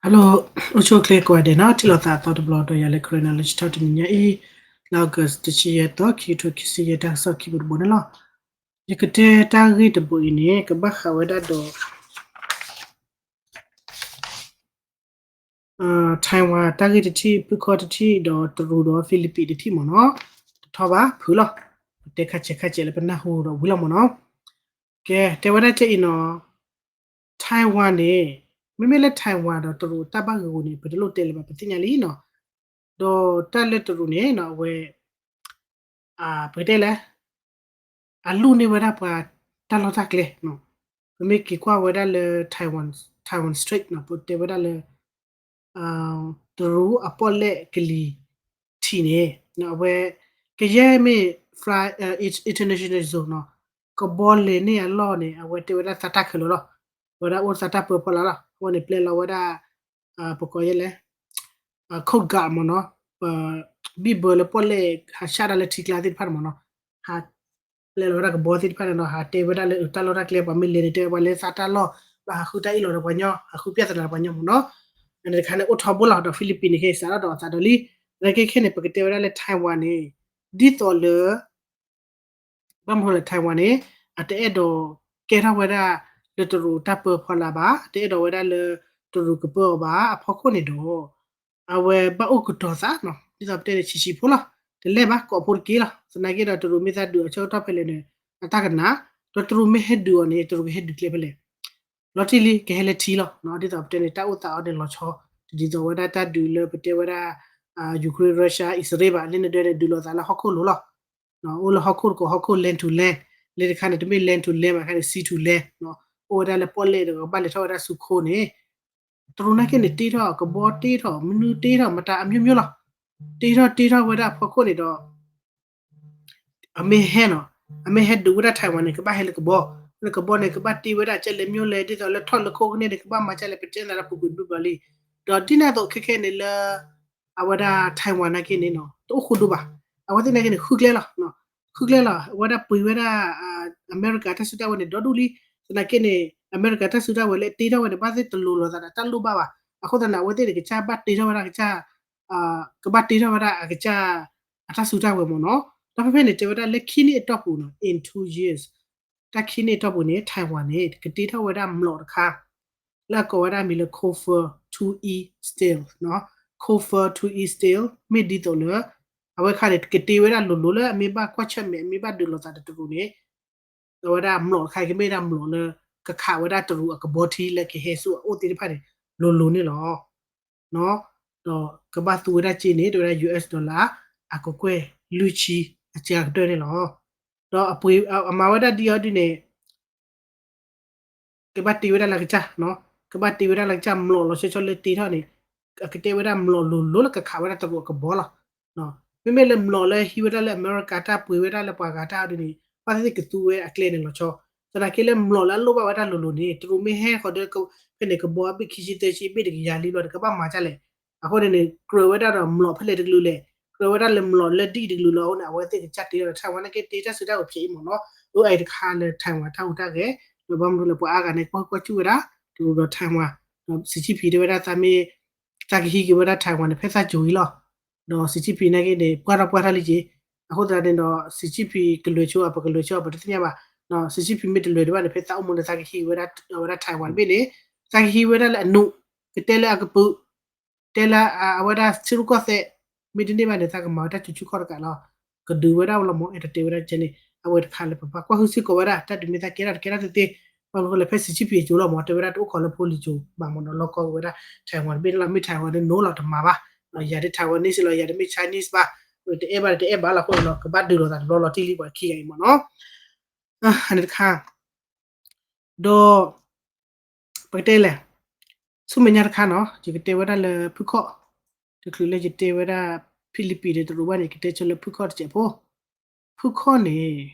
Hello, အိၣ်ဆူၣ်အိၣ်ချ့ကိးဂၤဒဲးနီၤ, ထံၣ်လိာ်သးအသီတဘျီဒီးယၤလၢ Karen Knowledge Talk တနံၤညါအံၤ, လၢ August တဆံယဲၢ်သီ ခံကထိခံဆံယဲၢ် တၢ်ကစီၣ်ခံဘိတဘိန့ၣ်လီၤ. ယကတဲတၢ်ဂ့ၢ်တဘိအံၤန့ၣ် ကဘၣ်ဃးဝဲဒၣ်ဒီး Taiwan တၢ်ဂ့ၢ်တထံၣ်, ဖုခီၣ်တထံၣ်, ဒီးတရူးဒီး Philippines တထံၣ်မ့ၢ်နီၤ, တထီဘၣ်ဖုလီၤ, ပတဲခါဆဲးခါဆဲးလၢပနၢ်ဟူဒီးဝံၤလီၤမ့ၢ်နီၤ. ကဲ တဲဝဲဒၣ်ကဲအံၤနီၤ, Taiwan န့ၣ် မ့မ့ၢ်လၢ Taiwan ဒီးတရူးတၢ်ဘၣ်ဂ့ၤဂ့ၤန့ၣ် ပတလိၣ်တဲလၢၤဘၣ် ပသ့ၣ်ညါလံနီၤ, ဒီးတၢ်လၢတရူးန့ၣ်နီၤ အဝဲ ပကတဲလဲၣ် အလူၢ်န့ၢ်ဝဲဒၣ်ပှၤတၢ်လီၢ်တၢ်ကျဲ, ပမ့ၢ်က့ၤကွၢ်ဝဲဒၣ်လၢ Taiwan, Taiwan Strait နီၤ, ပတဲဝဲဒၣ်လၢ တရူးအပီၣ်လဲၣ်ကလံၤထံးန့ၣ် အဝဲ ကယဲၢ်မ့ၢ် fly, international zone နီၤ, ကဘီလဲၤန့ၢ်အလီၢ်န့ၣ် အဝဲတဲဝဲဒၣ်သးတၢ်ခဲလၢာ်လီၤ, ဝဲဒၣ်အိၣ်သးတၢ်ပၢဖီလာ်လီၤ, အဝဲန့ၣ်ပျဲလီၤဝဲဒၣ် ပကိးယဲလဲၣ် Coast Guard မ့ၢ်နီၤ, ဘံၣ်ဘၢလၢပီၣ်လဲၣ် ဟးဆှၣ်တၢ်လၢထံကျါသ့ၣ်တဖၣ်န့ၣ်မ့ၢ်နီၤ, ဟး ပျဲလီၤဝဲဒၣ်ကဘီသ့ၣ်တဖၣ်န့ၣ်နီၤ, ဟးတဲဝဲဒၣ်လၢတၢ်လီၢ်တၢ်ကျဲ ပှၤမ့ၢ်လဲၤန့ၣ် တဲဝဲပှၤလဲၤသးတၢ်လီၢ်, ဘၣ်ဟးဃုတၢ်အ့ၣ်လိာ်ဒီးပှၤညီ, ဟးဃု ပြဿနာ ဒီးပှၤညီမ့ၢ်နီၤ, န့ၣ်တခါန့ၣ်အိၣ်ထီဘိလီၤ, ဒီး Philippines န့ၣ်ခဲအံၤစးထီၣ်ဒီးအသးဒီးလံ, သနာ်က့ခဲန့ၣ် ပကတဲဝဲဒၣ်လၢ Taiwan န့ၣ် ဒ်သိးလၢ ဘၣ်မနုၤလဲၣ် Taiwan န့ၣ် အတအဲၣ်ဒိးကဲထီၣ်ဝဲဒၣ်လၢတရူးတၢ်ပၢဖီလာ်ဘၣ်, တအဲၣ်ဒိးဝဲဒၣ်လၢတရူးကပၢအီၤဘၣ်အဖီခိၣ်န့ၣ်ဒီး အဝဲဘၣ်အိၣ်ကတီၤသးနီၤ, ဒ်သိးပတဲန့ၣ် ဆံးဆံးဖိလီၤ, တလဲၤဘၣ်ကိးဖိတက့ၢ်လီၤ, သနာ်က့ဒီးတရူးမ့ၢ်သးဒုးအဆၢကတီၢ်ဖဲလဲၣ်န့ၣ် အတၢ်ကနၣ်, ဒီးတရူးမ့ၢ်ဟဲဒုးအီၤန့ၣ် တရူးကဟဲဒုးကျဲဖဲလဲၣ် လီၤတံၢ်လံ ကဟဲလၢထံလီၤ, ဒ်သိးပတဲန့ၣ် တၢ်အိၣ်သးအီၤန့ၣ်လီၤဆီ, တဒ်သိးဝဲဒၣ်တၢ်ဒုးလၢပတဲဝဲဒၣ် Ukraine, Russia, အံၣ်စရ့လးဘၣ်, လၢနဒၢန့ၣ် ဒုးလိာ်သးလၢဟီၣ်ခိၣ်လိၤလီၤ, အိၣ်လၢဟီၣ်ခိၣ်တကိးဟီၣ်ခိၣ် land to land, လၢတခါန့ၣ် တမ့ၢ် land to land ဘၣ်ခါန့ၣ် sea to land, အိၣ်ဝဲဒၣ်လၢပီၣ်လဲၣ်ဒီးကဘၣ်လဲၤထီၣ်ဝဲဒၣ်ဆူခိန့ၣ် တရူးနာ်က့န့ၣ် တ့ထီၣ်ကဘီတ့ထီၣ် မနုၤတ့ထီၣ် မတၤအမျိုးမျိုးလီၤ, တ့ထီၣ်တ့ထီၣ်ဝဲဒၣ်အဖီခိၣ်န့ၣ်ဒီး အမ့ၢ်ဟဲနီၤ, အမ့ၢ်ဟဲဒုးဝဲဒၣ် Taiwan န့ၣ် ကဘၣ်ဟဲလၢကဘီ, လၢကဘီန့ၣ် ကဘၣ်တ့ဝဲဒၣ်ကဲလဲၣ်မျိုးလဲၣ် ဒ်သိးလၢထီၣ်လၢခိကန့ၢ်န့ၣ် ကဘၣ်မၤကဲလဲၣ် ပတဲနၤတၢ်ပူၤကွံာ်တဘျီဘျီလံ, ဒီးဒ်န့ၣ်အသိးခဲခဲန့ၣ်လၢ အဝဲဒၣ် Taiwan နာ်က့န့ၣ်နီၤ တအိၣ်ဃိဒိဘၣ်, အဝဲသ့ၣ်နာ်က့န့ၣ် ဃုကျဲလီၤ, ဃုကျဲလီၤ, အဝဲဒၣ်ပှ့ၤဝဲဒၣ် အမဲရကၤတၢ်စုတၢ်ဝဲၤန့ၣ် ဒီဒူၣ်လံ, သနာ်က့န့ၣ် အမဲရကၤတၢ်စုတၢ်ဝဲၤလၢတ့ထီၣ်ဝဲန့ၣ် ဘၣ်သ့ၣ်တလိၤလိာ်သးဒီးတၢ်လိၣ်ဘၣ်ဘၣ်, အဃိသတးန့ၣ် အဝဲသ့ၣ်န့ၣ် ကစၢ်ဘၣ်တ့ထီၣ်ဝဲဒၣ်ကစၢ် ကဘၣ်တ့ထီၣ်ဝဲဒၣ်အကစၢ် အတၢ်စုတၢ်ဝဲၤမ့ၢ်နီၤ, ဒီးဖဲဖဲန့ၣ် တဲဝဲဒၣ်လၢခံနံၣ်အတီၢ်ပူၤနီၤ in two years, တၢ်ခံနံၣ်အတီၢ်ပူၤန့ၣ် Taiwan န့ၣ် ကတ့ထီၣ်ဝဲဒၣ်မျိာ်တခါ လၢအကိးဝဲဒၣ်မံၤလၢ Coffer two E steel, Coffer two E steel မ့ၢ်ဒ်သိးလၢ အဝဲခါန့ၣ် ကတ့ဝဲဒၣ်လိၤလိၤလၢအမ့ၢ်ဘၣ်ကွၢ်ဆၢၣ်မဲာ် အမ့ၢ်ဘၣ်ဒုးလိာ်သးဒီးတရူးန့ၣ် အဝဲဒၣ်မျိာ်တခါအံၤ ကမ့ၢ်ဒၣ်မျိာ်လၢ ကခးဝဲဒၣ်တရူးအကဘီထံလၢကဟဲဆူအအိၣ်သ့ၣ်တဖၣ်န့ၣ် လိၤလိၤန့ၣ်လီၤ. ဒီးကဘၣ်သူဝဲဒၣ်စ့န့ၣ် တဲဝဲဒၣ် US dollar အကကွဲၢ်လွံၢ်ဆံအစှၤကတၢၢ်န့ၣ်လီၤ. ဒီးအပှ့ၤ အမၤဝဲဒၣ်ဒ်အံၤဒ်န့ၣ် ကဘၣ်တ့ဝဲဒၣ်လၢကစၢ်, ကဘၣ်တ့ဝဲဒၣ်လၢကစၢ်မျိာ်လီၤဆီဆီလၢတ့ထီၣ်န့ၣ် အကတဲဝဲဒၣ်မျိာ်လိၤလိၤလၢကခးဝဲဒၣ်တရူးအကဘီလီၤ. မ့မ့ၢ်လၢမျိာ်လၢဟံးဝဲဒၣ်လၢအမဲရကၤတၢ်ပှ့ၤဝဲဒၣ်လၢပှၤဂၤတၢ်အီၤဒ်န့ၣ် ဘၣ်သ့ၣ်သ့ၣ်ကသူဝဲအကျဲန့ၣ်လီၤဆီ, သနာ်က့လၢမျိာ်လၢအလိၣ်ဘၣ်ဝဲဒၣ်လိၤလိၤန့ၣ် တရူးမ့ၢ်ဟဲဃီၤဒီး ဖဲန့ၣ်ကဘီအဘ့ၣ်ခံဆံသၢဆံအဘ့ၣ်တကယၤလံဘျီဒီး ကဘၣ်မၤဒ်လဲၣ်. အဃိန့ၣ်န့ၣ် ကြၢးဝဲဒၣ်ဒီးမျိာ်ဖဲလဲၣ်တကလုာ်လဲၣ်, ကြၢးဝဲဒၣ်လၢမျိာ်လၢဒ်တကလုာ်လီၤ. အဃိန့ၣ် အဝဲသ့ၣ်ကစၢ်တ့ထီၣ်ဒီး Taiwan နာ်က့တ့တၢ်စုတၢ်ဝဲၤဖျဲးအံၤမ့ၢ်နီၤ, အဝဲအံၤတခါလၢ Taiwan တၢ်ဟူးတၢ်ဂဲၤ, ဒီးဘၣ်မနုၤလဲၣ် ပှၤအါဂၤန့ၣ် ကွၢ်ကွၢ်စူၣ်ဝဲဒၣ် တရူးဒီး Taiwan, ဒီး Xi Jinping တဲဝဲဒၣ်သးမ့ၢ် သးကဟံးက့ၤဝဲဒၣ် Taiwan န့ၣ် ဖဲသးကိၤအံၤလီၤ. ဒီး Xi Jinping နာ်က့န့ၣ် ပှၢ်ထီၣ်ပှၢ်ထီၣ်လံက့ၤ, အဃိသတးန့ၣ်ဒီး Xi Jinping ကလဲၤဆိအပကလဲၤဆိအပတသ့ၣ်ညါဘၣ်, Xi Jinping မ့ၢ်တလဲၤဒံးဘၣ်န့ၣ် ဖဲသးအိၣ်မူန့ၣ် သးကဟံးဝဲဒၣ် ဝဲဒၣ် Taiwan တဘ့ၣ်န့ၣ် သးကဟံးဝဲဒၣ်လၢအနူး, ကတဲလၢအကပုာ်, တဲလၢအဝဲဒၣ်ထံရူၢ်ကီၢ်သဲး, မ့ၢ်တန့ၢ်ဘၣ်န့ၣ် သးကမၤဝဲတၢ်စုဆူၣ်ခီၣ်တကးလီၤ. ကဒုးဝဲဒၣ်လီၤမ့ၢ် အဲၣ်ဒိးတဲဝဲဒၣ်ကဲန့ၣ် အဝဲတခါလၢပဘၣ်ကွၢ်ဟုၣ်စ့ၢ်ကီးဝဲဒၣ် တၢ်ဒုးမ့ၢ်သးကဲထီၣ်တကဲထီၣ်သ့သ့, ဘၣ်မနုၤလဲၣ် ဖဲ Xi Jinping အစိၤလီၤမ့ၢ် တဲဝဲဒၣ်တအိၣ်ခိးလၢဖိလံၤစိၤဘၣ်မ့ၢ်နီၤ, လီၤကီဝဲဒၣ် Taiwan တဘ့ၣ်န့ၣ်လီၤ. မ့ၢ် Taiwan န့ၣ် no လီၤ တမၤဘၣ်, ယၤဒ် Taiwanese လီၤ ယၤဒ်မ့ၢ် Chinese ဘၣ်, တအဲၣ်ဘၣ်တအဲၣ်ဘၣ်လီၤ. အဃိန့ၣ်ဒီး ကဘၣ်ဒုးလိာ်သးတဘျီလီၤတံၢ်လံ ပှၤခံဂၤအံၤမ့ၢ်နီၤ. အန့ၣ်တခါ ဒီး ပကတဲလဲၣ်, ဆူမဲာ်ညါတခါနီၤ ယကတဲဝဲဒၣ်လၢဖုခီၣ်, တချုးလၢယတဲဝဲဒၣ် Philippines ဒီးတရူးဘၣ်န့ၣ် ယကတဲဆိလၢဖုခီၣ်တစဲးဖိ, ဖုခီၣ်န့ၣ်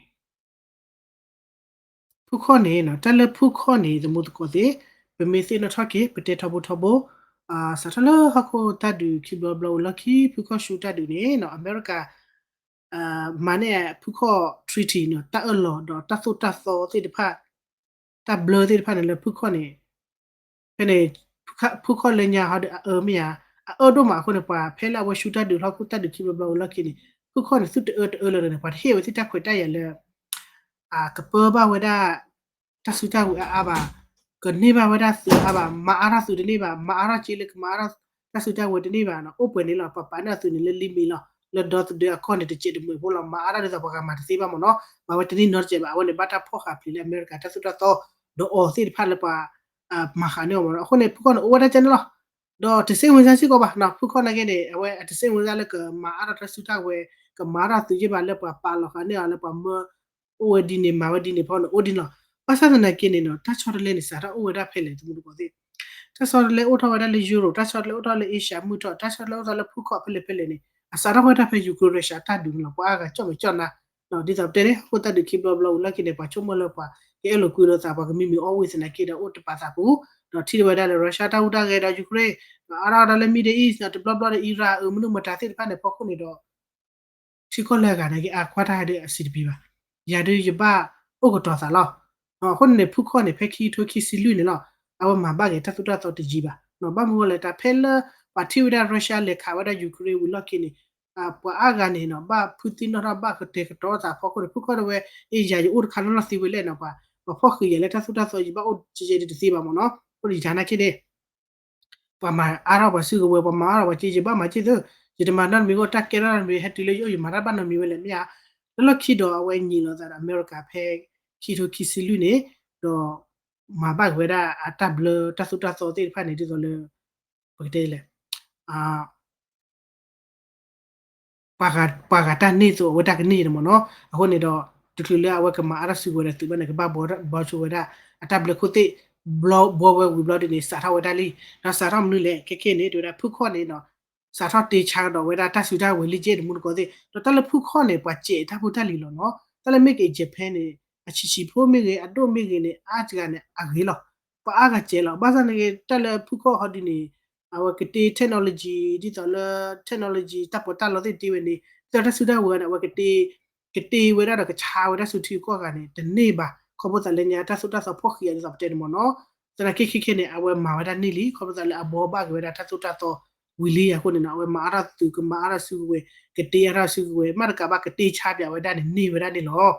ဖုခီၣ်န့ၣ်နီၤ တၢ်လၢဖုခီၣ်န့ၣ် သမူသကိးသ့ၣ်, ပမ့ၢ်သ့ၣ်နီၣ်ထီၣ်က့ၤ ပတဲထီဘိထီဘိ, စးထီၣ်လၢဟီၣ်ခိၣ်တၢ်ဒုးခံဘျီဘျီအိၣ်လီၢ်ခံ ဖုခီၣ်ဆူတၢ်ဒုးန့ၣ်နီၤ အမဲရကၤ မၤန့ၢ်ဖုခီၣ် treaty နီၤ တၢ်အၢၣ်လီၤဒီးတၢ်သိၣ်တၢ်သီသ့ၣ်တဖၣ်, တၢ်ဘျၢသ့ၣ်တဖၣ်န့ၣ်လၢဖုခီၣ်န့ၣ်, ဖဲန့ၣ် ဖု ဖုခီၣ်လၢညါဟီဒီးအအၢမ့ၢ်ဧါ, အအၢဒိၣ်မးအဃိန့ၣ် ပှၤဖဲလၢအဝဲဆူတၢ်ဒုးဟီၣ်ခိၣ်တၢ်ဒုးခံဘျီဘျီဝံၤလီၢ်ခံန့ၣ် ဖုခီၣ်န့ၣ် သုတအၢတအၢလၢၤန့ၣ် ပှၤတဟ့ၣ်ဝဲသ့ၣ်တၢ်ခွဲးတၢ်ယာ်လၢ ကပၢဘၣ်ဝဲဒၣ် တၢ်စုတၢ်ဝဲၤအါအါဘၣ်, ကန့ၢ်ဘၣ်ဝဲဒၣ်သုးအါဘၣ်, မၤအါထီၣ်သုးတန့ၢ်ဘၣ်, မၤအါထီၣ်က့လၢကမၤအါထီၣ်တၢ်စုတၢ်ဝဲၤတန့ၢ်ဘၣ်နီၤ, အိၣ်ပှဲၤန့ၣ်လီၤ. ပှၤပာ်န့ၢ်အသုးန့ၣ်လၢ limit လီၤ, လၢဒီသဒၢအကီၢ်န့ၣ် တစဲးတမှဲးဖိလီၤ, မၤအါထီၣ်ဒ်သိးပှၤဂၤမၤတသ့ဘၣ်မ့ၢ်နီၤ, မၤဝဲတန့ၢ်နီတစဲးဘၣ်, အဝဲန့ၣ်ဘၣ်တၢ်ဖီၣ်ဃာ်ပျံၤလၢအမဲရကၤတၢ်သိၣ်တၢ်သီ ဒီးအီၤသ့ၣ်တဖၣ်လၢပှၤ မၤဃာ်န့ၢ်အီၤမ့ၢ်နီၤ. အဃိန့ၣ် ဖုခီၣ်န့ၣ် အိၣ်ဝဲဒၣ်ကဲန့ၣ်လီၤ. ဒီးတစဲးဝင်စားစ့ၢ်ကီးဘၣ်နီၤ, ဖုခီၣ်နာ်က့န့ၣ် အဝဲအတစဲးဝင်စားလၢကမၤအါထီၣ်တၢ်စုတၢ်ဝဲၤ, ကမၤအါထီၣ်သုးယ့ၢ်ဘၣ်လၢပှၤပာ်လီၤဃာ်န့ၢ်အီၤလၢပှၤမၢ အိၣ်ဝဲဒ်န့ၣ် မၤဝဲဒ်န့ၣ်ဖီန့ၣ် အိၣ်ဒ်န့ၣ်လီၤ. ဘၣ်ဆၣ်သနာ်က့န့ၣ်နီၤ တၢ်ဆီတလဲန့ၣ် စးထီၣ်အိၣ်ဝဲဒၣ်ဖဲလဲၣ် သမူသကိးသ့ၣ်, တၢ်ဆီတလဲအိၣ်ထီၣ်ဝဲဒၣ်လၢ Europe, တၢ်ဆီတလဲအိၣ်ထီၣ်လၢ Asia မုၢ်ထီၣ်, တၢ်ဆီတလဲအိၣ်ထီၣ်လၢဖုခီၣ်ဖဲလဲၣ်ဖဲလဲၣ်န့ၣ် အစးထီၣ်ဝဲဒၣ်ဖဲ Ukraine Russia တၢ်ဒုးန့ၣ်လီၤ. ပှၤအါဂၤကၠီၣ်မဲာ်ကၠီၣ်နါ ဒ်သိးပတဲန့ၣ် ဟီၣ်ခိၣ်တၢ်ဒုးခံဘျီဘျီဝံၤလီၢ်ခံန့ၣ် ပှၤဆိကမိၣ်လၢပှၤကအဲၣ်လိာ်ကွံလိာ်သး ပှၤကမံမံၤအီၣ်ဝံၣ်သနာ်က့ဒီး အိၣ်တပာ်သးပူၤ, ဒီးထံၣ်ဝဲဒၣ်လၢ Russia တၢ်ဟူးတၢ်ဂဲၤဒီး Ukraine, ဒီးအါထီၣ်ဝဲဒၣ်လၢ Middle East ဒီးတဘျီဘျီဒီး Iran အမနုၤမတၤသ့ၣ်တဖၣ်န့ၣ် ဖီခိၣ်န့ၣ်ဒီး ထံကီၢ်လၢအဂၤနာ်က့ အါကွၢ်တၢ်ဒီးအစံးတပံၤဘၣ်. ယၤဒုးယဘၣ်အိၣ်ကတီၤသးလီၤ. အဃိန့ၣ်န့ၣ် ဖုခီၣ်န့ၣ် ဖဲခံကထိခံဆံလွံၢ်န့ၣ်လီၤ, အဝဲမၤဘၣ်က့ၤတၢ်သိၣ်တၢ်သီတယံၤဘၣ်. ဘၣ်မနုၤလဲၣ် တၢ်ဖဲလၢပှၤထံၣ်ဝဲဒၣ် Russia လဲၤခးဝဲဒၣ် Ukraine ဝံၤလီၢ်ခံန့ၣ် ပှၤအါဂၤန့ၣ်နီၤ ဘၣ်ဖုသံနီၣ်ထီၣ် ဘၣ်ကတဲာ်ကတီၤသးအဖီခိၣ်န့ၣ် ဖုခီၣ်တဝဲ အ့ ယၤယအိၣ်တခါလၢလီၢ်သံဝဲလဲၣ်နီၤ, ပှၤ ပှၤဖီၣ်ဃံးယၤလၢတၢ်သိၣ်တၢ်သီယံၤ ဘၣ်အိၣ်ကဲကဲဒ်တသ့ဘၣ်မ့ၢ်နီၤ. အဃိန့ၣ် ယၤနာ်က့န့ၣ် ပှၤမၤအါထီၣ်ပှၤစုကဝဲၤ ပှၤမၤအါထီၣ်ပှၤက့ ယဘၣ်မၤက့သ့, ယတမၤနီတမံၤအဃိ တၢ်ကဲထီၣ်နီတမံၤ ဟဲတုၤလၢယအိၣ် ယမၤတၢ်ဘၣ်နီတမံၤဝဲလဲၣ် မ့ၢ်ဧါ. လၢလီၢ်ခံဒီးအဝဲညံးလိာ်သးဒီးအမဲရကၤဖဲ ခံကထိခံဆံလွံၢ်န့ၣ်, ဒီးမၤဘၣ်က့ၤဝဲဒၣ်အတၢ်ဘျၢတၢ်သိၣ်တၢ်သီသ့ၣ်တဖၣ်န့ၣ် ဒ်သိးလၢ ပကတဲလဲၣ် ပှၤဂၤတၢ်န့ၢ်သိးအဝဲတၢ်ကန့ၢ်န့ၣ်မ့ၢ်နီၤ. အဃိန့ၣ်ဒီး တချုးလၢအဝဲကမၤအါထီၣ်စုကဝဲၤဒီးသုးဘၣ်န့ၣ် ကဘၣ်ဘှီဆိဝဲဒၣ် အတၢ်ဘျၢခိၣ်သ့ၣ် ဘျီဘှီဝဲဝံၤဘျီဒ်န့ၣ် စးထီၣ်ဝဲဒၣ်လံ. ဒီးစးထီၣ်မနုၤလဲၣ် ခဲခဲန့ၣ် တဲဝဲဒၣ်ဖုခီၣ်န့ၣ်နီၤ စးထီၣ်တ့ဆါကဒီးဝဲဒၣ်တၢ်စုတၢ်ဝဲၤလံကဲ သမူသကိးသ့ၣ် ဒီးတၢ်လၢဖုခီၣ်န့ၣ် ပှၤစဲးတၢ်ဖိတၢ်လံၤလီၤနီၤ. တၢ်လၢမ့ၢ်က့ၤ Japan န့ၣ် အဆံးဆံးဖိမ့ၢ်ဂ့ၤ အဒိၣ်မ့ၢ်ဂ့ၤန့ၣ် အါစှၤန့ၣ် အဂ့ၤလီၤ. ပှၤအါဂၤစဲးလီၤ. ဘၣ်ဆၣ်န့ၣ်ဂ့ၤ တၢ်လၢဖုခီၣ်ဟီဒ်န့ၣ် အဝဲကတ့ technology ဒ်သိးလၢ technology တၢ်ပီးတၢ်လီသ့ၣ်တ့ဝဲန့ၣ် ဒ်သိးတၢ်စုတၢ်ဝဲၤန့ၣ် အဝဲကတ့ ကတ့ဝဲဒၣ်ဒီးကဆါဝဲဒၣ်ဆူထံကီၢ်ဂၤန့ၣ် တန့ၢ်ဘၣ်. ခီဖျိသးလၢညါတၢ်သိၣ်တၢ်သီဖီၣ်ဃံးအီၤဒ်သိးပတဲန့ၣ်မ့ၢ်နီၤ. သနာ်က့ခဲခဲန့ၣ် အဝဲမၤဝဲဒၣ်န့ၢ်လံ ခီဖျိသးလၢအဘှီဘၣ်က့ၤဝဲဒၣ်တၢ်သိၣ်တၢ်သီဝံၤလံအဃိန့ၣ်နီၤ အဝဲမၤအါထီၣ်သုး ကမၤအါထီၣ်စုကဝဲၤ ကတ့အါထီၣ်စုကဝဲၤ မ့ၢ်တကးဘၣ်ကတ့ဆါပၠးဝဲဒၣ်န့ၣ် န့ၢ်ဝဲဒၣ်န့ၣ်လီၤ.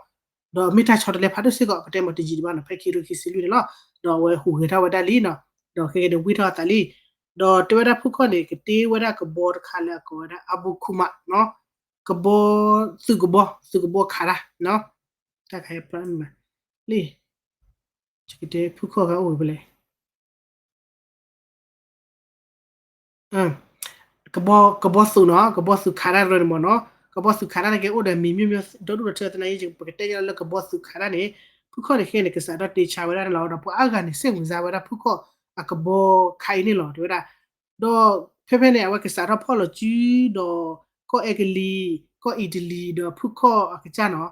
ဒီးမ့ၢ်တၢ်ဆီတလဲဖးဒိၣ်စ့ၢ်ကီး ပတဲမ့ၢ်တယံာ်တဘၣ်နီၤ ဖဲခံကထိခံဆံလွံၢ်န့ၣ်လီၤ. ဒီးအဝဲဟူးဂဲၤထီၣ်ဝဲဒၣ်လံနီၤ. ဒီးခဲကဲန့ၣ်ဝံၢ်ထီၣ်အသးလံ. ဒီးတဲဝဲဒၣ်ဖုခီၣ်န့ၣ် ကတ့ဝဲဒၣ်ကဘီတခါလၢအကိးဝဲဒၣ် Abu Kuma နီၤ, ကဘီ သုးကဘီ သုးကဘီခးတၢ်နီၤ. တၢ်ခါအံၤ လံ ယကတဲဖုခီၣ်ဂၤအိၣ်ဝဲဖဲလဲၣ် ကဘီ ကဘီသုးနီၤ ကဘီသုးခးတၢ်တရၢန့ၣ်မ့ၢ်နီၤ. ကဘီသုးခးတၢ်န့ၣ်ကဲအိၣ်ဒီးမံၤမ့ၢ်မ့ၢ်ဒီဒူၣ်ဒီထၢသနာ်က့ ပကတဲညါလၢကဘီသုးခးတၢ်န့ၣ် ဖုခီၣ်န့ၣ်ခဲန့ၣ် ကစးထီၣ်တ့ဆါဝဲဒၣ်န့ၣ်လီၤ. ဒီးပှၤအါဂၤန့ၣ် စဲးဝင်စားဝဲဒၣ်ဖုခီၣ်အကဘီခးအံၤန့ၣ်လီၤ တဲဝဲဒၣ်. ဒီးဖဲဖဲန့ၣ် အဝဲကစးထီၣ်ဖီၣ်လီၤစုဒီး ကီၢ်အဲကလံး ကီၢ်အံၣ်တလံၤ ဒီးဖုခီၣ်အကစၢ်နီၤ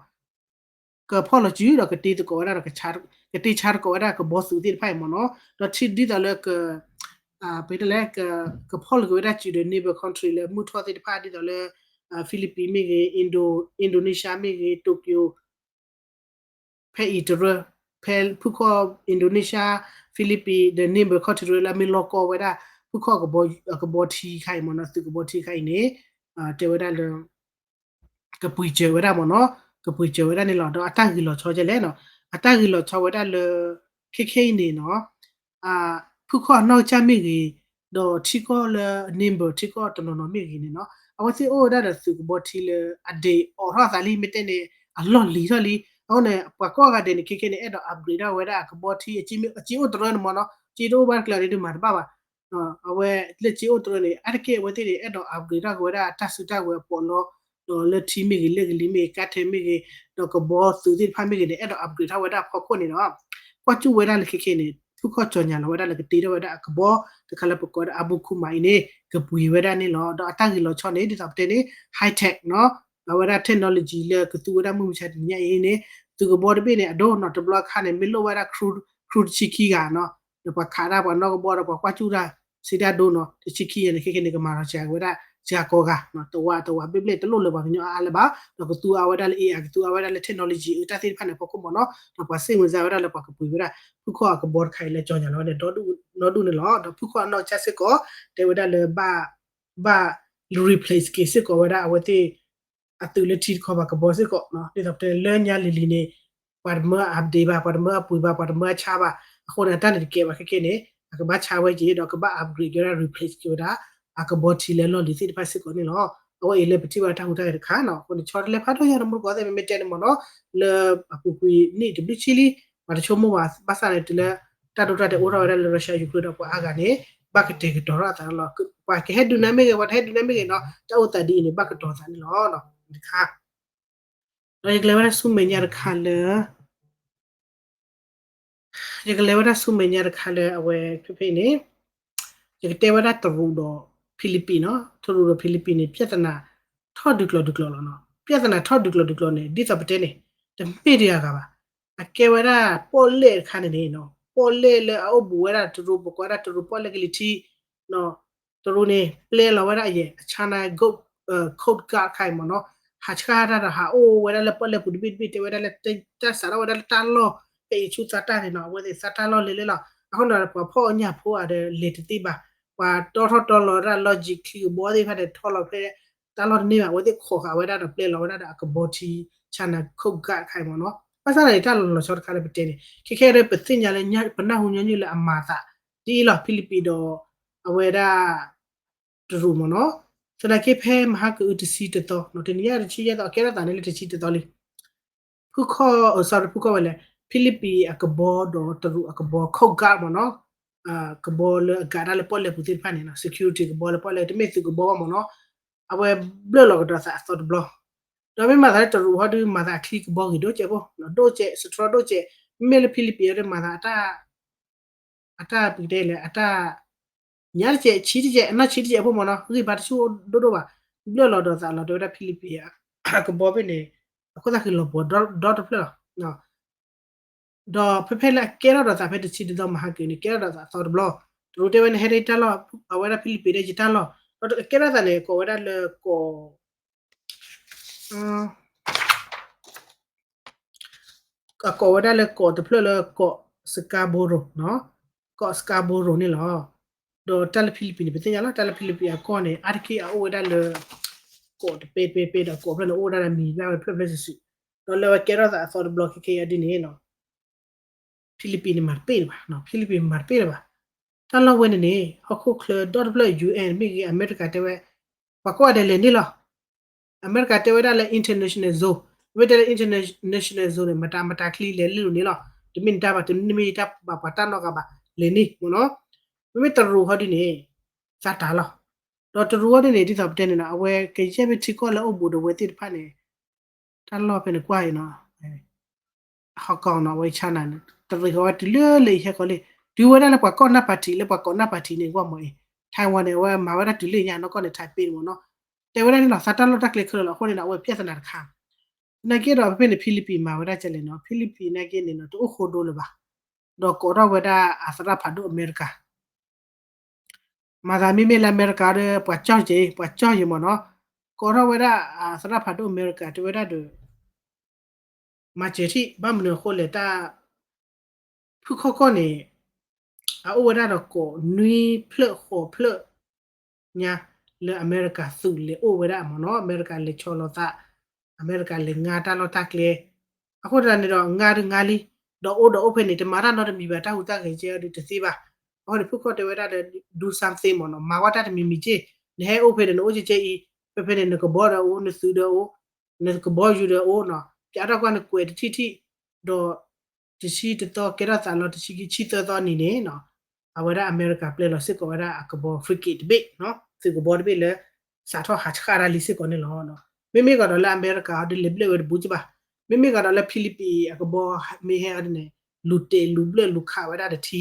ကဖီၣ်လီၤစုဒီးကတ့သကိးဝဲဒၣ်ဒီး ကတ့ဆါသကိးဝဲဒၣ်ကဘီသုးသ့ၣ်တဖၣ်အံၤမ့ၢ်နီၤ. ဒီးထံဒ်သိးလၢက ပတဲလဲၣ် ကဖီၣ်လီၤက့ၤဝဲဒၣ်စုဒီး neighbor country လၢမုၢ်ထီၣ်သ့ၣ်တဖၣ်ဒ်သိးလၢ Philippines မ့ၢ်ဂ့ၤ Indo- Indonesia မ့ၢ်ဂ့ၤ Tokyo ဖဲအံၤတရၢ ဖဲဖုခီၣ် Indonesia Philippines ဒီး neighbor country လၢအမ့ၢ်လီၢ်ကီဝဲဒၣ် ဖုခီၣ်ကဘီထံခါအံၤမ့ၢ်နီၤ သုးကဘီထံခါအံၤန့ၣ် တဲဝဲဒၣ်လၢ ကပှ့ၤစၢၤဝဲဒၣ်မ့ၢ်နီၤ ကပှ့ၤစၢၤဝဲဒၣ်န့ၣ်လီၤ. ဒီးအတၢ်ဂ့ၢ်လီၤဆီကဲလဲၣ်နီၤ အတၢ်ဂ့ၢ်လီၤဆီဝဲဒၣ်လၢ ခဲခဲအံၤန့ၣ်နီၤ ဖုခီၣ်အနီၢ်ကစၢ်မ့ၢ်ဂ့ၤ ဒီးထံကီၢ်လၢ neighbor ထံကီၢ်တနီၤနီၤမ့ၢ်ဂ့ၤန့ၣ်နီၤ အဝဲသ့ၣ်အိၣ်ဝဲဒၣ်ဒီးသုးကဘီထံလၢအဒဲးအိးထီၣ်သးလံ မ့ၢ်တဲန့ၣ် အလီၢ်လံၤထီၣ်လံ. အဃိန့ၣ် ပှၤကိးဂၤဒဲးန့ၣ် ခဲခဲန့ၣ် အဲၣ်ဒိး upgrade ထီၣ်ဝဲဒၣ်အကဘီထံ အစ့အိၣ်တရၢန့ၣ်မ့ၢ်နီၤ စ့တအိၣ်ဘၣ်တကျၢၤန့ၣ်ဒုးမၤတဘၣ်ဘၣ် အဝဲလၢစ့အိၣ်တရၢန့ၣ် အါတက့ၢ်အဝဲသ့ၣ်န့ၣ် အဲၣ်ဒိး upgrade ထီၣ်က့ၤဝဲဒၣ်တၢ်စုတၢ်ဝဲၤအပီးလီ ဒီးလၢထံမ့ၢ်ဂ့ၤ လၢကလံၤမ့ၢ်ဂ့ၤ ကါထဲမ့ၢ်ဂ့ၤ ဒီးကဘီသုးသ့ၣ်တဖၣ်မ့ၢ်ဂ့ၤန့ၣ် အဲၣ်ဒိး upgrade ထီၣ်ဝဲဒၣ်အဖီခိၣ်န့ၣ်ဒီး ကွၢ်ကၠူၣ်ဝဲဒၣ်လၢခဲခဲန့ၣ် ဖုခီၣ်ကၠီၤညါလီၤဝဲဒၣ်လၢကတ့ထီၣ်ဝဲဒၣ်အကဘီ တခါလၢပကိးဝဲဒၣ် Abu Kuma အံၤန့ၣ် ကပှ့ၤဝဲဒၣ်န့ၣ်လီၤ. ဒီးအတၢ်ဂ့ၢ်လီၤဆီန့ၣ် ဒ်သိးပတဲန့ၣ် high tech နီၤ အဝဲဒၣ် technology လၢကသူဝဲဒၣ်မုၢ်မဆါတနံၤညါအံၤန့ၣ် သုးကဘီတဘ့ၣ်န့ၣ် အဒိနီၤ တဘျီခါန့ၣ် မ့ၢ်လိၣ်ဝဲဒၣ် crew တဆံခံဂၤနီၤ ဒီးပှၤခးတၢ်ပှၤနီၣ်ကဘီဒီးပှၤကွၢ်ကၠူၣ်တၢ် စ့တၢ်ဒိနီၤ တဆံခံဂၤန့ၣ် ခဲခဲန့ၣ် ကမၤလီၤစှၤက့ၤဝဲဒၣ် စှၤကိးဂၤ တဝာ်တဝာ်ဘျဲၣ်ဘျဲၣ် တလိၣ်လၢပှၤကညီအါအါလၢၤဘၣ်, ဒီးကသူအါဝဲဒၣ်လၢ A I ကသူအါဝဲဒၣ်လၢ technology အတၢ်သ့ၣ်တဖၣ်န့ၣ် အဖီခိၣ်မ့ၢ်နီၤ, ဒီးပှၤစ့ၣ်မုာ်စါဝဲဒၣ်လၢပှၤကပှ့ၤဝဲဒၣ် ဖုခီၣ်အကဘီတခါအံၤလၢကၠီၤညါလီၤဝဲန့ၣ် ဒီဒူၣ်န့ၣ်လီၤ. ဒီးဖုခီၣ်အနီၢ်ကစၢ်စ့ၢ်ကီး တဲဝဲဒၣ်လၢ ဘၣ် replace က့ၤစ့ၢ်ကီးဝဲဒၣ်အဝဲသ့ၣ် အသုးလၢထံတခီပၤကဘီစ့ၢ်ကီး, ဒ်သိးပတဲလၢညါလံၤလံၤန့ၣ် ပှၤတမၢအ update ဘၣ်, ပှၤတမၢအပှ့ၤဘၣ်, ပှၤတမၢအဆါဘၣ်, အဃိန့ၣ် အတၢ်န့ၣ်တကဲဘၣ်ခဲကဲန့ၣ် အကဘၣ်ဆါဝဲက့ၤ ဒီးကဘၣ် upgrade က့ၤဝဲဒၣ် replace က့ၤဝဲဒၣ် အကဘီထံလၢလီၢ်လံၤသ့ၣ်တဖၣ်စ့ၢ်ကီးန့ၣ်လီၤ. အဝဲအံၤလၢပထံၣ်ဘၣ်တၢ်ဟူးတၢ်ဂဲၤတခါနီၤ, အဃိန့ၣ် ဆီတလဲဖးဒိၣ်ညါ တမူတကိးသ့ၣ် မ့မ့ၢ်တဲန့ၣ်မ့ၢ်နီၤ, လၢအပူၤကွံာ်နံၣ်တဘျုးဆံလံ ပှၤတဆိကမိၣ်ဘၣ် ဘၣ်ဆၣ်န့ၣ် တုၤလၢ တၢ်ဒိတၢ်တဲာ်အိၣ်ထီၣ်ဝဲဒၣ်လၢ Russia Ukraine ဒီးပှၤအါဂၤန့ၣ် ဘၣ်ကတဲာ်ကတီၤထီၣ်အသးလီၤ. ပှၤကဟဲဒုးနၤမ့ၢ်ဂ့ၤ ပှၤတဟဲဒုးနၤမ့ၢ်ဂ့ၤနီၤ တၢ်အိၣ်သးဒ်အံၤန့ၣ် ဘၣ်ကတီၤသးန့ၣ်လီၤ. တခါ ဒီးယကလဲၤဝဲဒၣ်ဆူမဲာ်ညါတခါလၢ ယကလဲၤဝဲဒၣ်ဆူမဲာ်ညါတခါလၢအဝဲဖဲဖဲအံၤန့ၣ် ယကတဲဝဲဒၣ်တရူးဒီး Philippines နီၤ, တရူးဒီး Philippines န့ၣ် ပြဿနာ ထီၣ်ဒုးကျိၤဒုးကျိၤလီၤနီၤ. ပြဿနာထီၣ်ဒုးကျိၤဒုးကျိၤန့ၣ် ဒ်သိးပတဲန့ၣ် တမ့ၢ်တဂၤဂၤဘၣ်. အကဲဝဲဒၣ်ပီၣ်လဲၣ်တခါန့ၣ်န့ၣ်နီၤ, ပီၣ်လဲၣ်လၢအအိၣ်ဘူးဝဲဒၣ်တရူး ပကွၢ်ဒၣ်တရူးပီၣ်လဲၣ်ကလံၤထံး တရူးန့ၣ် ပျဲလီၤဝဲဒၣ်အယဲၢ် အ China Coast Guard ခါအံၤမ့ၢ်နီၤ, ဟးဆှၣ်တၢ်ဒီးဟးအိၣ်ဝဲဒၣ်လၢပီၣ်လဲၣ်ပူၤတဘ့ၣ်တဘ့ၣ် တဲဝဲဒၣ်လၢ တၢ်စးထီၣ်ဝဲဒၣ်လၢတၢ်လီၢ် ဖဲအံၤဆူသးတၢ်န့ၣ်နီၤ, အဝဲသ့ၣ်သးတၢ်လီၢ်လဲၤလဲၤလီၤ. အဃိန့ၣ် ပှၤဖီၣ်အီၣ်ညၣ်ဖိအီၤဒီးလဲၤတသ့ဘၣ်, ပှၤတီထီၣ်တီလီၤဝဲဒၣ် logic ချံကဘီသ့ၣ်တဖၣ်န့ၣ် ထီလီၤဖဲ တၢ်လီၢ်တန့ၢ်ဘၣ်, အဝဲသ့ၣ်ခိးဃာ်ဝဲဒၣ်ဒီးပျဲလီၤဝဲဒၣ်ဒီးအကဘီထံ China Coast Guard ခါအံၤမ့ၢ်နီၤ. ဘၣ်ဆၣ်န့ၣ် တၢ်လီၤလီၤဆီတခါလၢပတဲန့ၣ် ခဲခဲဒၣ်ပသ့ၣ်ညါလၢ ပနၢ်ဟူညီနုၢ်လၢအမၤသး ဒ်အံၤလီၤ Philippines ဒီး အဝဲဒၣ် တရူးမ့ၢ်နီၤ. သနာ်က့ဖဲမဟါကအုတဆံတသီ တနံၤညါတဆံယဲၢ်သီ အကဲထီၣ်သးန့ၣ်လၢတဆံတသီလံ. ဖုခီၣ် အၢ sorry ဖုခီၣ်ဝဲလဲၣ် Philippines အကဘီဒီးတရူးအကဘီ Coast Guard မ့ၢ်နီၤ. ကဘီလၢအကၤတၢ်လၢပီၣ်လဲၣ်ပူၤသ့ၣ်တဖၣ်န့ၣ်နီၤ security ကဘီလၢပီၣ်လဲၣ် တမ့ၢ်သုးကဘီဘၣ်မ့ၢ်နီၤ. အဝဲဘျၢၣ်လီၤကဒီးသးအသီတဘျီ, ဒီးမ့ၢ်မၤသးလၢတရူးဟီဒုးမၤသးအချံကဘီဂ့ၤဒိၣ်ကဲးဖိ, ဒိၣ်ကဲး စတြီဒိၣ်ကဲး, မ့မ့ၢ်လၢ Philippines ဒုးမၤသး အတၢ်ပကတဲလဲၣ် အတၢ် ညၣ်တကဲး ဆံတကဲး အနီၢ်ဆံတကဲးအဖိမ့ၢ်နီၤ ဂံၢ်ဘါတဆူၣ်ဒိၣ်ဒိၣ်ဘၣ်, ဘျၢၣ်လီၤဒီးသးလီၤတဲဝဲဒၣ် Philippines အကဘီဖဲန့ၣ် အခိၣ်သၣ်ဃံလီၤပှီၤဒီတဖျၢၣ်လီၤ. ဒီးဖဲဖဲလၢအကဲထီၣ်ဒီးသးဖဲတဆံတသီမဟါက့ၤန့ၣ် ကဲထီၣ်ဒီးသးအသီတဘျီ, တရူးတဲဝဲန့ၣ် ဟဲဒၣ်ယတၢ်လီၢ် အဝဲဒၣ် Philippines ဒၣ်ယတၢ်လီၢ်, ဒီးကဲထီၣ်သးန့ၣ် ကိးဝဲဒၣ်လၢကိး အကိးဝဲဒၣ်လၢကိးတဖျၢၣ်လၢကိး Scarborough နီၤ, ကိး Scarborough န့ၣ်လီၤ. ဒီးတၢ်လၢ Philippines န့ၣ် ပသ့ၣ်ညါလီၤ တၢ်လၢ Philippines အကီၢ်န့ၣ် အါတက့ၢ်အအိၣ်ဝဲဒၣ်လၢ ကိးတပဲတပဲပဲဒီးကိးဖျၢၣ်န့ၣ် အိၣ်ဝဲဒၣ်လၢမံၤဘၣ်ဝဲဖျၢၣ်ဖျၢၣ်စုာ်စုာ်, ဒီးလၢဝဲကဲထီၣ်သးအသီတဘျီခဲခဲအံၤဒ်န့ၣ်နီၤ Philippines န့ၣ်မၤတပ့ၢ်လၢၤဘၣ်, Philippines မၤတပ့ၢ်လၢၤဘၣ်. တၢ်လီၢ်ဝဲန့ၣ်န့ၣ် ဟီၣ်ခိၣ်ချၢဒီတဖျၢၣ် UN မ့ၢ်ဂ့ၤ အမဲရကၤတဲဝဲ ပှၤကိးဂၤဒဲးလဲၤန့ၢ်လီၤ. အမဲရကၤတဲဝဲဒၣ်လၢ international zone, မ့ၢ်တဲလၢ international zone န့ၣ် မတၤမတၤချံလဲၤလၢလိၤန့ၣ်လီၤ. တမ့ၢ်နတၢ်ဘၣ် တမ့ၢ်နတၢ်ဘၣ် ပှၤတၢ်နီတဂၤဘၣ် လဲၤန့ၢ်မ့ၢ်နီၤ. မ့မ့ၢ်တရူးဟီဒ်န့ၣ် သးတၢ်လီၤ. ဒီးတရူးဟီဒ်န့ၣ် ဒ်သိးပတဲန့ၣ်နီၤ အဝဲကယဲၢ်မ့ၢ်ထံကီၢ်လၢအိၣ်ဘူးဒီးဝဲသ့ၣ်တဖၣ်န့ၣ် တၢ်လီၢ်ဖဲန့ၣ်ကွၢ်အံၤနီၤ ဟီၣ်ကီၢ်နီၤ အဝဲ China န့ၣ် တရံးဃီၤဝဲတုၤလၢလၢယဟဲကီးလံ, တုၤဝဲဒၣ်လၢပှၤကီၢ်နၢ်ပၢၢ်ထံး လၢပှၤကိးနၢ်ပၢၢ်ထံးန့ၣ် ကွၢ်မ့ၢ်အံၤ Taiwan န့ၣ် အဝဲမၤဝဲဒၣ်တုၤလၢညါနီၢ်ကီၢ်န့ၣ် Taipei န့ၣ်မ့ၢ်နီၤ. တဲဝဲဒၣ်န့ၣ်လီၤ သးတၢ်လီၢ်တၢ်ကျဲခဲလၢာ်လီၤ အဃိန့ၣ်ဒီး အဝဲ ပြဿနာ တခါ နာ်က့ဒီး ဖဲဖဲန့ၣ် Philippines မၤဝဲဒၣ်ကလဲၣ်နီၤ Philippines နာ်က့န့ၣ်နီၤ တအိၣ်ဃိဒိလၢၤဘၣ်, ဒီးကိးထီၣ်ဝဲဒၣ်အသရၣ်ဖးဒိၣ်အမဲရကၤ မၤသးမ့မ့ၢ်လၢအမဲရကၤဒီး ပှၤကၠီၣ်ကဲအံၤ ပှၤကၠီၣ်ယဲမ့ၢ်နီၤ, ကိးထီၣ်ဝဲဒၣ်အသရၣ်ဖးဒိၣ်အမဲရကၤ တဲဝဲဒၣ်ဒီး မၤစၢၤထံၣ် ဘၣ်မနုၤအဃိလဲၣ် တၢ် ဖုခီၣ်ကီၢ်န့ၣ် အအိၣ်ဝဲဒၣ်ဒီးကိးနွံဖျၢၣ်ဃိးဖျၢၣ်ညါ လၢအမဲရကၤသုးလဲၤအိၣ်ဝဲဒၣ်မ့ၢ်နီၤ, အမဲရကၤလဲၤဆီလီၤသး, အမဲရကၤလဲၤငါတၢ်လီၢ်တၢ်ကျဲ, အဃိသတးန့ၣ်ဒီး ငါဒုးငါလံ, ဒီးအိၣ်ဒီးအိၣ်ဖဲန့ၣ် တမၤတၢ်နီတမံၤဘၣ်, တၢ်ဟူးတၢ်ဂဲၤကဲအီၤဒုးတသ့ဘၣ်. အဃိန့ၣ် ဖုခီၣ်တဲဝဲဒၣ်ဒီး do something မ့ၢ်နီၤ, မၤကွၢ်တၢ်တမံၤမံၤက့ၢ်, နဟဲအိၣ်ဖဲဒီး နအိၣ်ကဲကဲအံၤ, ဖဲဖဲန့ၣ် နကဘီဒီးအိၣ်, နသုးဒီးအိၣ်, နကဘီယူၤဒီးအိၣ်နီၤ, ပျးထီၣ်ကွၢ်နကွဲးတထံၣ်ထံၣ်, ဒီး တဆံတသီကဲထီၣ်သးလီၤ တဆံခံဆံသၢသီနံၤန့ၣ်နီၤ, အဝဲဒၣ်အမဲရကၤပျဲလီၤစ့ၢ်ကီးဝဲဒၣ်အကဘီ frigate တဘ့ၣ်, သုးကဘီတဘ့ၣ်လၢ စးထီၣ်ဟးဆှၣ်တၢ်လံစ့ၢ်ကီးန့ၣ်လီၤ. မ့မ့ၢ်ကဒီးလၢအမဲရကၤအီၤဒုးလဲၤဘျဲၣ်ဝဲတဘူးကဘၣ်, မ့မ့ၢ်ကဒီးလၢ Philippines အကဘီမ့ၢ်ဟဲအီၤဒ်န့ၣ် လူၤတဲာ်လူၤဘျၢၣ်လူၤခးဝဲဒၣ်တထံ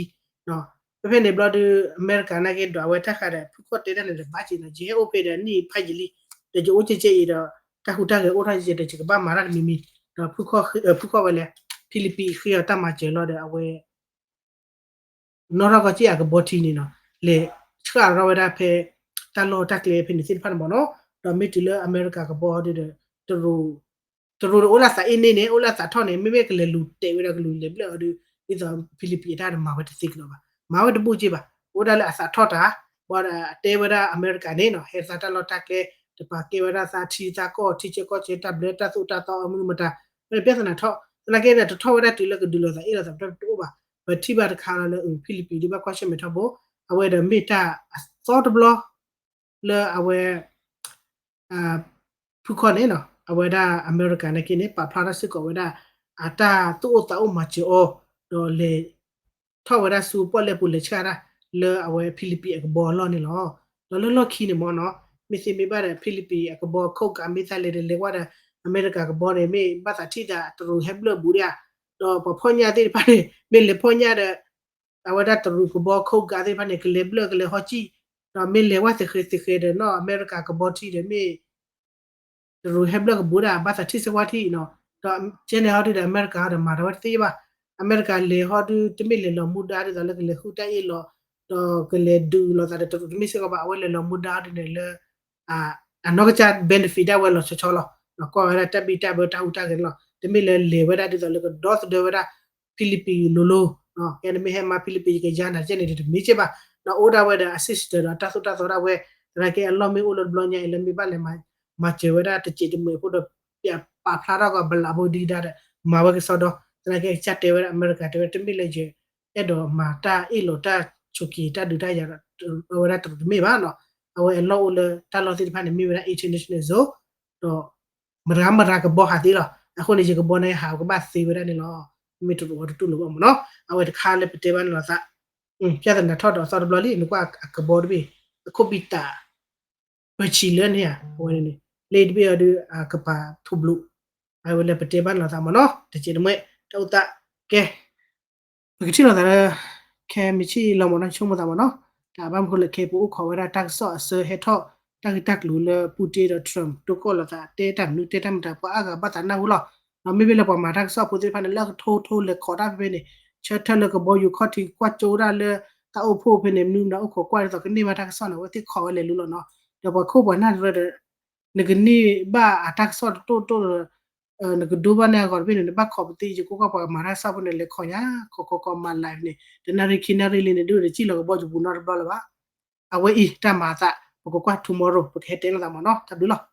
ဖဲဖဲန့ၣ်ဘျီဒုး အမဲရကၤနာ်က့ဒွးဝဲတၢ်ဃးဒီး ဖုခီၣ်တဲတၢ်န့ၣ်ဒီး ဘၣ်က့ၤနီၤ, ယဟဲအိၣ်ဖဲဒီးနံၣ်ဖးယံာ်လံ, ဒီးယအိၣ်ကဲကဲအံၤဒီး တၢ်ဟူးတၢ်ဂဲၤအိၣ်ထီၣ်ကဲကဲဒီး ယကဘၣ်မၤတၢ်တမံၤမံၤ, ဒီးဖုခီၣ်ဝဲလဲၣ်, Philippines ဃ့အီၤတၢ်မၤစၢၤလီၤဒီး အဝဲ နီၣ်ထီၣ်ကီၢ်က့ၢ်အကဘီထံန့ၣ်နီၤ, လဲၤဆှၣ်ထီၣ်ဝဲဒၣ်ဖဲ တၢ်လီၢ်တၢ်ကျဲဖဲန့ၣ်သ့ၣ်တဖၣ်န့ၣ်မ့ၢ်နီၤ, ဒီးမ့ၢ်တုၤလၢအမဲရကၤကဘီဒီး တရူးဒီးအိၣ်လၢသးအ့န့ၣ်န့ၣ် အိၣ်လၢသးထီၣ်န့ၣ် မ့မ့ၢ်ကလဲၤလူၤတဲာ်ဝဲဒၣ်ကလူၤလဲၤဘျၢၣ်အီၤဒီး ဒ်သိးဖံလံးပံးအတၢ်ဒီးမၤဝဲတသ့ကလီၤဘၣ်, မၤဝဲတဘူၣ်က့ဘၣ်, အိၣ်ဒၣ်လၢအသးထီၣ်တၢ်, ဘၣ်ဒီးတဲဝဲဒၣ်အမဲရကၤန့ၣ်နီၤ ဟဲသးတၢ်လီၢ်တၢ်ကျဲ တပာ်ကဲဝဲဒၣ်သးထံသးကီၢ် ထံဆၢကီၢ်ဆၢတၢ်ဘျၢတၢ်သိၣ်တၢ်သီအမုၢ်မတၤ, ဝဲန့ၣ် ပြဿနာ ထီၣ်, သနာ်က့ဒီး တထီၣ်ဝဲဒၣ်တုၤလၢကဒုးလိာ်သးအ့ၣ်လိာ်သးတအိၣ်ဘၣ်, ပထံၣ်ဘၣ်တခါလီၤလၢ ဖံလံးပံးဒ်ဘၣ်ကွၢ်ဆၢၣ်မဲာ်ထီဘိ, အဝဲဒီးမ့ၢ်တၢ်အသီတဘျီ လၢအဝဲ ဖုခီန့ၣ်နီၤ အဝဲဒၣ်အမဲရကၤနာ်က့န့ၣ် ပာ်ဖျါထီၣ်စ့ၢ်ကီးဝဲဒၣ် အတၢ်သူၣ်အိၣ်သးအိၣ်မၤစၢၤအီၤ, ဒီးလဲၤ ထီၣ်ဝဲဒၣ်ဆူပီၣ်လဲၣ်ပူၤလဲၤဆှၣ်တၢ် လၢအဝဲဖံလံးပံးအကဘီအလီၢ်န့ၣ်လီၤ. ဒီးလၢလီၢ်ခံန့ၣ်မ့ၢ်နီၤ မ့ၢ်သ့မ့ၢ်ဘၣ်ဒီး ဖံလံးပံးအကဘီခိၣ်ကးမ့ၢ်သးလဲၤဒီးလဲၤဝဲဒီး အမဲရကၤကဘီန့ၣ် မ့ၢ်ဘၣ်သးထံၣ်သးတရူးဟဲဘျၢၣ်ဘူးဒၣ်ဧါ, ဒီးပှၤဖီၣ်ညၣ်သ့ၣ်တဖၣ်န့ၣ် မ့ၢ်လဲၤဖီၣ်ညၣ်ဒီး အဝဲဒၣ်တရူးကဘီခိၣ်ကးသ့ၣ်တဖၣ်န့ၣ် ကလဲၤဘျၢၣ်ကလဲၤဟီကံၣ်, ဒီးမ့ၢ်လဲၤဝဲသဃဲၤသဃဲၤဒီးနီၤ အမဲရကၤကဘီထံဒီးမ့ၢ် တရူးဟဲဘျၢၣ်ကဘူးဒၣ် ဘၣ်သးထံၣ်စ့ၢ်ကီးထံၣ်နီၤ, ဒီးကဲန့ၣ်ဟီဒုဒီး အမဲရကၤဟီဒီးမၤထီၣ်ဝဲတသ့ဘၣ်, အမဲရကၤလဲၤဟီဒု တမ့ၢ်လဲၤလီၤမူဒါဒ်သိးလၢကလဲၤဃုတၢ်အ့ၣ်လိာ်, ဒီးကလဲၤဒုးလိာ်သးဒီးတရူးတမ့ၢ်စ့ၢ်ကီးဘၣ်, အဝဲလဲၤလီၤမူဒါဟီဒုန့ၣ်လၢ အနီၢ်ကစၢ် benefit ဒၣ်ဝဲလီၤဆီဆီလီၤ, ကွၢ်ဝဲဒၣ်တၢ်ဘံၣ်တၢ်ဘၢတၢ်ဟူးတၢ်ဂဲၤန့ၣ်လီၤ, တမ့ၢ်လၢလဲၤဝဲဒၣ်ဒ်သိးလၢကဒီသဒၢဝဲဒၣ် ဖံလံးပံးလိၤလိၤ, ကဲန့ၣ်မ့ၢ်ဟဲမၤဖံလံးပံး ယကယါနၤကဲန့ၣ်ဒီးတမ့ၢ်က့ဘၣ်, ဒီးအိၣ်ဒၣ်ဝဲဒီးအ system ဒီးတၢ်သိၣ်တၢ်သီဒၣ်ဝဲ, သနာ်က့အလီၢ်မ့ၢ်အိၣ်လၢတဘျီညါအံၤလၢမ့ၢ်ဘၣ်လဲၤ မၤစၢၤဝဲဒၣ်တစဲးတမှဲးဖိဒီး ပာ်ဖျါထီၣ်ကီးဘလးဖိဒံကဒါဒီး မၤဝဲကစီဒီ, သနာ်က့ကစၢ်တဲဝဲဒၣ်အမဲရကၤတဲဝဲ တမ့ၢ်လၢယ အဲၣ်ဒိးမၤတၢ်အ့ၣ်လိာ်တၢ်ဆိးက့ၤတၢ်ဒုးတၢ်ယၤဒီး အဝဲဒၣ်တရူးတမ့ၢ်ဘၣ်နီၤ, အဝဲအလီၢ်အိၣ်လၢတၢ်လီၢ်သ့ၣ်တဖၣ်န့ၣ် မ့ၢ်ဝဲဒၣ် international zone ဒီး မတၤမတၤကဘီဟးသ့လီၤ, အဃိန့ၣ် ယကဘီန့ၣ်ဟးကဘၣ်သ့ဝဲဒၣ်န့ၣ်လီၤ, မ့ၢ်တရူးအီၤတတူၢ်လိာ်ဘၣ်မ့ၢ်နီၤ, အဝဲတခါလၢပတဲဘၣ်န့ၣ်လီၤသး, ပြဿနာထီၣ်ဒီးအသီတဘျီလံ နကွၢ်အကဘီတဘ့ၣ်, အခိၣ်ဘံၣ်တၢ် ပဆံးလၢန့ၣ်ဧါ, အဝဲန့ၣ် လၢတဘ့ၣ်အီၤဒီး အကပၤထူဘျိး, အဝဲလၢပတဲဘၣ်န့ၣ်လီၤသးမ့ၢ်နီၤ, တစဲးတမှဲး တၢ်အိၣ်သး, ကဲ ပကထံၣ်လိာ်သးလၢ ခဲမုၢ်ဆ့ၣ်လီၤမ့ၢ်နီၤ ဆိကမိၣ်သးမ့ၢ်နီၤ, တၢ်ဘၣ်မနုၤဃိလဲၣ် ခဲအံၤပအိၣ်ခိးဝဲဒၣ်တၢ်ကစီၣ်အဆၢဟဲထီၣ် တၢ်ဂ့ၢ်တၢ်ကျိၤလၢ Putin ဒီး Trump တိၢ်ကီၢ်လိာ်သး တဲတၢ်မနုၤတဲတၢ်မတၤ ပှၤအါဂၤဘၣ်သးနၢ်ဟူလီၤ, ဒီးမ့မ့ၢ်လၢပှၤမၤတၢ်ကစီၣ်ဖိသ့ၣ်တဖၣ်န့ၣ် လၢအကထိထိလဲၤခိးတၢ်ဖဲဖဲန့ၣ် ဆၢထၢၣ်လၢကဘီယူၤခီၣ်ထံးကွၢ်ကၠိဒၣ်လၢ တၢ်အိၣ်ဖှိၣ်ဖဲန့ၣ် မနုၤမတၤအိၣ်ခိးကွၢ်ဒ်သိးကန့ၢ်ဘၣ်တၢ်ကစီၣ်န့ၣ် အဝဲသ့ၣ်ခိးဝဲလဲၤလူလီၤနီၤ, ဒီးပှၤခိၣ်ပှၤနၢ်တရၢဒီး နကန့ၢ်ဘၣ်အတၢ်ကစီၣ်တတိၢ်တိၢ်ဒီး နကဒိဘၣ်န့ၢ်အဂီၢ်တဘ့ၣ်န့ၣ် နဘၣ်ခိးပသံ ယကကွၢ်ပှၤမၤတၢ်ကစီၣ်ဖိန့ၣ် လဲၤခိးညါ ခိးခိးခိးမၤ live န့ၣ် တနၣ်ရံၣ်ခံနၣ်ရံၣ်လံန့ၣ် ဒုးတစံၣ်လီၤကဘီယူၤပူၤနီတဘျီလၢၤဘၣ်. အဝဲအံၤတၢ်မၤအသး ပကကွၢ် tomorrow ပကဟဲတဲလိာ်သးမ့ၢ်နီၤ တၢ်ဘျုးလီၤ.